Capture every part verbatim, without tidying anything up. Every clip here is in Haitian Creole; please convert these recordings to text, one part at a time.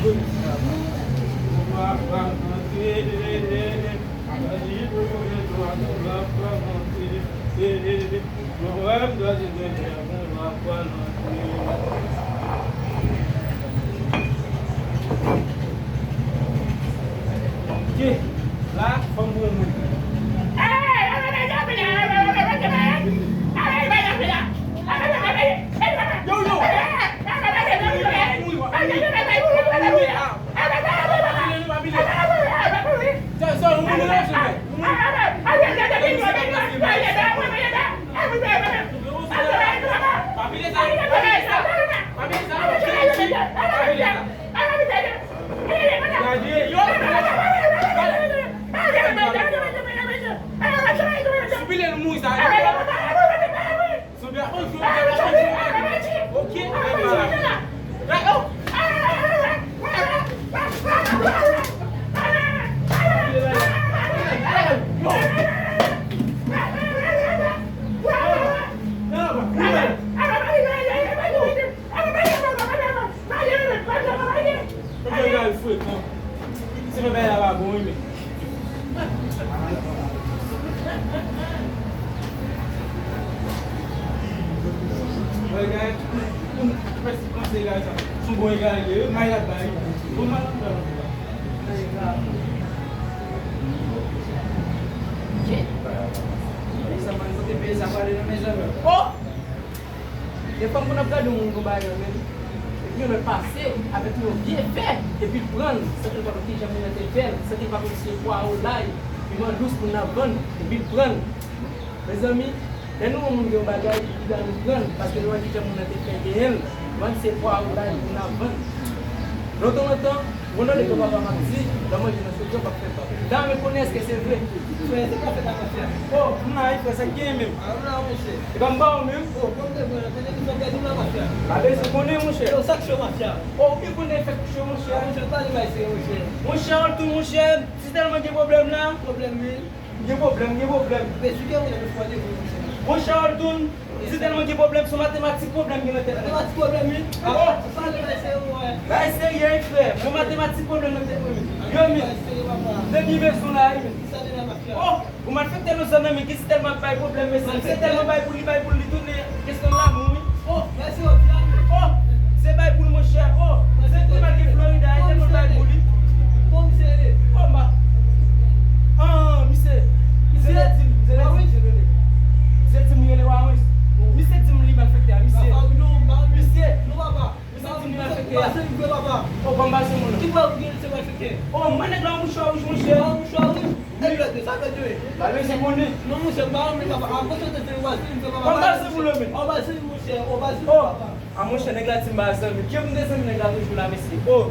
Ok, la, fò m pran mwen. Yo, yo! Sou pile nou mouri sa. Ok, Oh! Gen fanm pou n ap gade yon moun gon bagay nan men l, epi yon lòt pase avèk yon vye vè, epi l pran l, san ke l pa konn kijan moun nan te fè l, san ke l pa konn si se pwawo, lay, piman dous moun nan vann, epi l pran l. Mezanmi, lè nou wè yon moun gen yon bagay, li dan nou pran l, paske nou wè kijan moun nan te fè genyen l, nou wè se pwawo, lay, moun nan vann. Lontan, lontan, Gon nan letan papa m ap di, lè w manje nan chofè, w p ap fè bak. Dam, e konnen èske se vre? Frè, se pa fèt a mafya. Oh, m la wi, frè, sa k genyen menm? Ah, m la, monchè. E pa m ba w menm? Oh, kòm te mwen, tande nou fè gade m la mafya. Pa bezwen konnen, monchè. Yo, sa k cho mafya? Oh, ou byen konnen fèt cho, monchè. Ah, monchè, pa de bay serye, monchè. Monchè, Alton, monchè, si tèlman gen pwoblèm la. Pwoblèm, wi. Gen pwoblèm, gen pwoblèm. Esplike mwen, mwen fò de mwen, monchè. Monchè Alton, se tèlman gen pwoblèm, se matematik pwoblèm gen nan tèt mwen. Matematik pwoblèm, wi. Oh! Sa se bagay serye, wi. Bagay serye, wi, frè. Mwen matematik pwoblèm nan tèt mwen, wi. Yo, mi. Bagay serye, papa. Depi bezwen la, wi. Sa de la mafya. Oh! Ou malfektè nou zòn nan, men ki se tèlman bay pwoblèm, mesye. Se tèlman bay pou li, bay pou li tounen. Kesyon lanmou, wi. Oh, mèsi, Odila. Oh, se bay pou l, monchè. Oh, se pou l al gen Florida, e tèlman bay pou li. Bon, misye ye. Oh, ma. Ah, misye. Misye di m, misye di m, misye di m li rele Wawens. Misye di m li malfektè a, misye. Misye. Misye di m li malfektè a. Oh, ban m ba se moun nan. Ki bò ou gen se malfektè? Oh, mwen nèg la mouchwa wouj, monchè. Mouchwa wouj? Nèg la de sa fè dwe. Ba, mesye konnen. Non, monchè, m pa renmen papa. Avan se te fè wazin, m fè papa. Ban m ba se moun nan, men. An ba se monchè, an ba se papa. Ah, monchè, nèg la di m ba zanmi. Kiyès m te zanmi nèg la toujou la, mesye? Oh!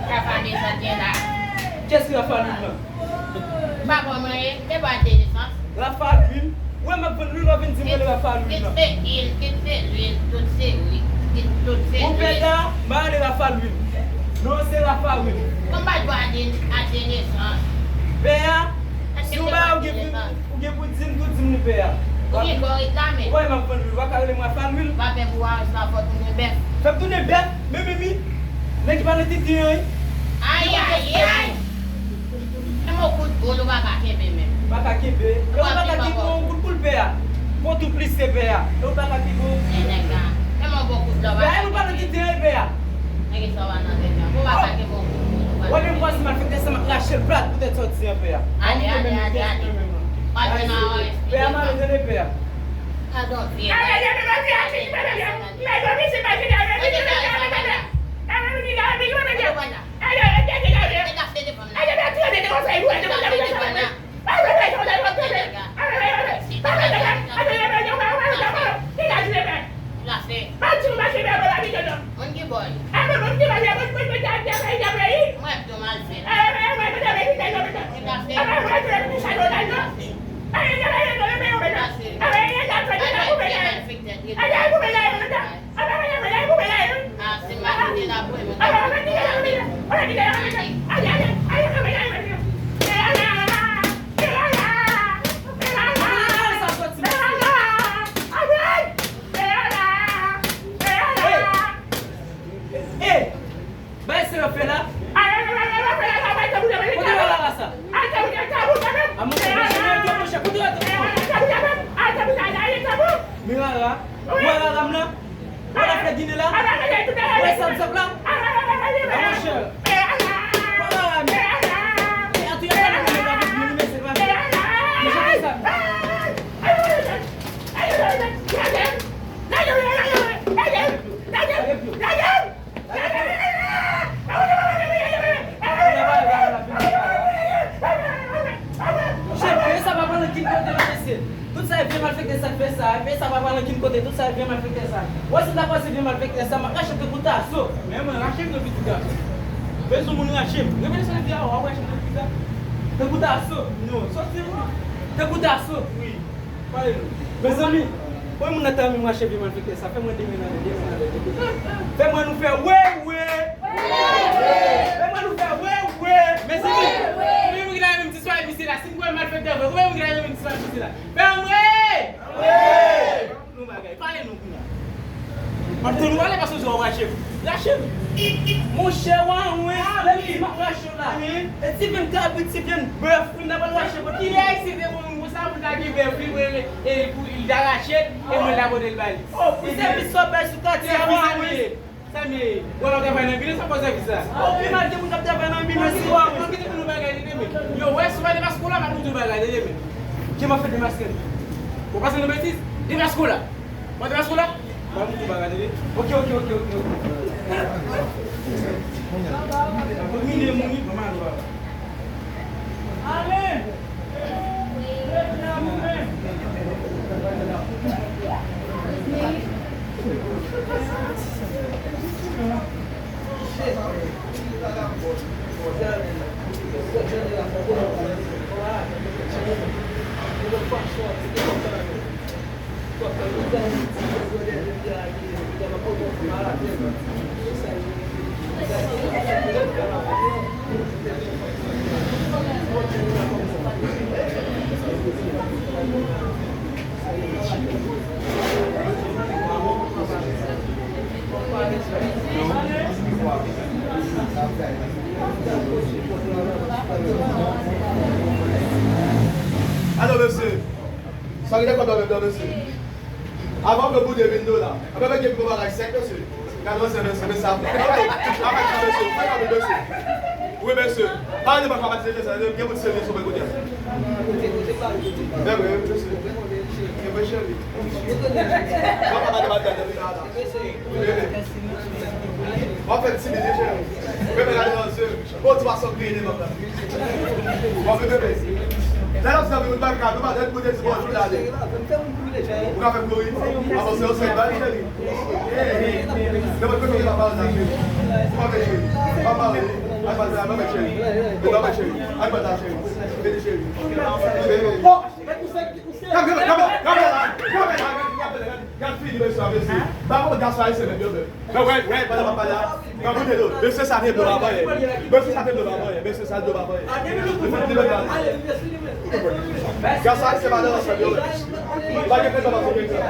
Rafa Desann gen la. Kiyès ki Rafa Lwil lan? M pa konn mwen ye, se pa entèlijan. Rafa Lwil? Ou wè m ap vann lwil, w ap vin di m rele Rafa Lwil lan. Kit se lwil, kit se lwil, tout se lwil, kit tout se lwil. Ou pèda, m pa rele Rafa Lwil. Non, se Rafa Lwil. Kòm pa dwa achte, achte nesans. Pè a, si w ba ou gen pou, ou gen pou di m tou, di m li pè a. Ou gen dwa reklame. Ou wè m ap vann lwil, ou pa ka rele m Rafa Lwil. Pa pè pou Wawens la fè w tounen bèf. Fè m tounen bèf? Men, men, men. Nèg ki pa nan tenten an, wi. Ay, ay, ay. Menm yon kout boul ou pa ka kenbe menm. Ou pa ka kenbe. E ou pa ka kenbe yon kout boul pè a. Kont ou plis ke pè a. E ou pa ka kenbe yon kout boul. E nèg la. Menm yon bon kout la ou pa ka kenbe. Pè a, nou pa nan tenten an, pè a. Nèg sa ou pa nan tenten an. Ou pa ka kenbe yon kout boul ou pa ka kenbe. Wè menm vwazin malfektè sa m ap rache l plat poutèt sa w di an pè a. Ale, ale, ale, ale. Pè a mare tande pè a. Padon, vye. Moun ki bò l? Mwen ap di w malfektè. Malfektè. Malfektè. Ah, se m pa kite l ap wè mwen. Hey! Hey! Ou wè laram la? Ou wè laflè ginen la? Ou wè sapsap la? A monchè. Ou wè laram? E atouye pa nan mwen la pou moun men se pa vre. Mwen chante sa. Monchè, peyi sa pa pral ankenn kote non, mesye. Tout sa e vye malfektè sa k fè sa. Peyi sa pa pral ankenn kote, tout sa e vye malfektè sa. Wè si m ta kwè se vye malfektè sa, m ap rache l tankou taso. Men mwen rache l tou pitit gason. Bezwen moun rache m. Reveye sa di a, w ap rache m tankou taso. Tankou taso. Non, sòti. Tankou taso. Wi. Pale nou. Mezanmi, bon moun nan ta menm rache vye malfektè sa. Fè mwen de men avè, de men avè. Fè mwen nou fè we, we. Fè mwen nou fè we, we. Mezanmi, konbyen moun ki ta renmen m disparèt misye la? Si m kwè malfektè vre, konbyen moun ki ta renmen m disparèt misye la? Fè mwen we. Nou bagay, pale nou kounye a. M ap tann ou pale paske w di w ap rache m. Rache m. Monchè, w a wen, lè m di m ap rache w la. E ti vyann kabrit, ti vyann bèf, wi, m ta pral rache pou ki lè se te bon moun konsa pou l ta gen bèf li, pou l, e, pou l ta rache l, e mwen ta pote l ba li. Oh, pou sèvis sa w bay sou katye a, w a wen. Sa m ye? Ou wè m ap travay nan biro, sa fò sèvis la. Ou pi mal ke moun k ap travay nan biro, si w a wen. Mwen kite pou nou bagay, tande men. Yo, wè, si w pa demaske w la, m ap montre w bagay, tande men. Jan m ap fè demaske m. Ou pase nan betiz? Demaske w la. Mwen te maske w la? Mwen montre w bagay, tande. Ok, ok, ok, ok, ok. Domine moun, wi, mwen mal, papa. Ale! Leve a mouve! Alo, mesye. Sa ki te kontan menm nan, mesye? Avan ke boude vin do la. Anben, men gen pil bagay sèk, mesye. Gade, mesye, mesye, mesye. Apèk sa, mesye. Fè kòm mesye. Wi, mesye. Pa de pa kapab di mesye. Gen moun serye sou mwen kote a. Men, men, mesye. Gen mwen cheri. Mwen pa gade madanm nan vin la. W ap fè timize, cheri. Bebe, gade nan zye. Bon, ti fason kriye devan m la. W ap bebe. Lè l ap zanmi moun pa ka, nou pa dèt pou te di bonjou la de. Ou ka fè m kouri? Avanse, yo se bal, cheri. Devan kote ki pa pale sa, cheri. Ou pa fè, cheri. Pa pale. Ay, pa pale, cheri. Devan, cheri. Ay, pa pale, cheri. Vini, cheri. Vini. Gad, gad, gad, gad, gad, gad, gad, gad, gad figi mesye a, mesye. Pa konprann gason ayisyen menm yo menm. Men wè, wè, pandan m ap pale a, nan kote do, mesye sa te blo pa panye. Mesye sa te blo pa panye. Mesye sa te blo pa panye. Li fout li menm la. Gason ayisyen pa nan ansanm yo menm. Pa gen kretyen pa sou kretyen.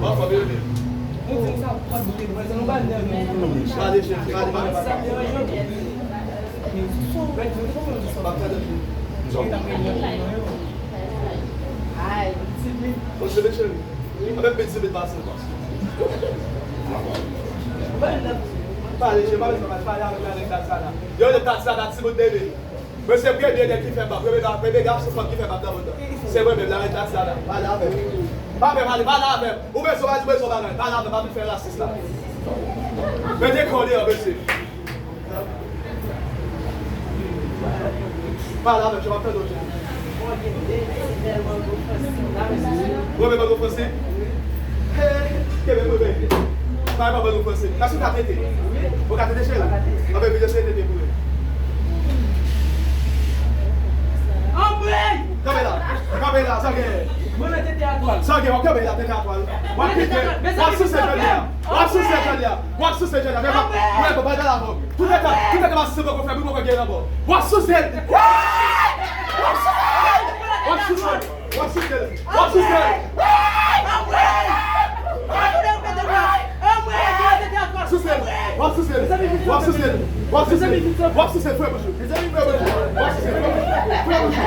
Bon, fò byen. Gade, cheri, gade, gade. Ay, ti bit. Bon, se mesye. Anben, bit, se bit pase. Pale, cheri, pa bezwen pale, pale avèk, avèk dat sa la. Yo, le dat sa la, ti bout bebe. Mesye, premye nèg ki fè bab, premye ga-, premye gason fanm ki fè bab nan mond nan. Se mwen menm, la, dat sa la. Pale avè m. Pa fè pale, pale avè m. Ou bezwen, ou bezwen bagay. Pale avè m, pa vin fè rasis la. Mete kò deyò, mesye. Pale avè m, je m ap tande w, je. Ou renmen mango franse? Hey, kenbe pou bebe. Pale pa mango franse. Èske w ka tete? Ou ka tete, cheri? Anben, vin tete pou mwen. Anmwey! Kanpe la. Kanpe la, sa gen. Mwen nan tete atwal. Sa gen, w ap kanpe la, tete atwal. W ap pike. W ap souse jodi a. W ap souse jodi a. W ap souse jodi a. Men pa, mwen pa, pa gade avè w. Tout etan, tout etan m ap souse poko fè, pou poko gen lanmò. W ap souse l. W ap souse l. W ap souse l. W ap souse l. W ap souse l. Souse l. W ap souse l. W ap souse l. W ap souse l. W ap souse l. Frè Bouchou. Frè Bouchou. W ap souse l. Frè Bouchou.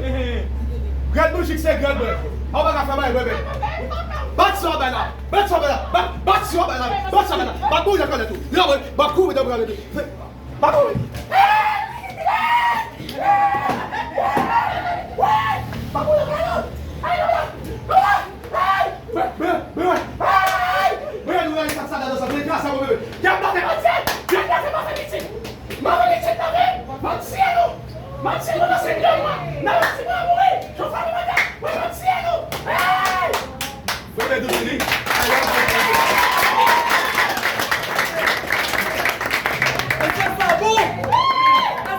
Grèd mouchik se grèd mwen. Ou pa ka fè bagay bebe. Bat sa bay la. Bat sa bay la. Bat, bat sa bay la. Bat sa bay la. Bat boule kòlèt ou. Yo, bat kouri nan bra de. Bat kouri. Bat kouri nan bra de. Ay, non, non, non, non. Ay! Bebe, bebe, ay! Bebe, nou la, sa, sa, sa, sa, bebe, grasa, bebe. Djab la, se manti! Djab la, se manti, pitit! Manti, pitit, non, men! Manti, nou! Manti, nou, nan se dye, mwen! Nan manti, mwen!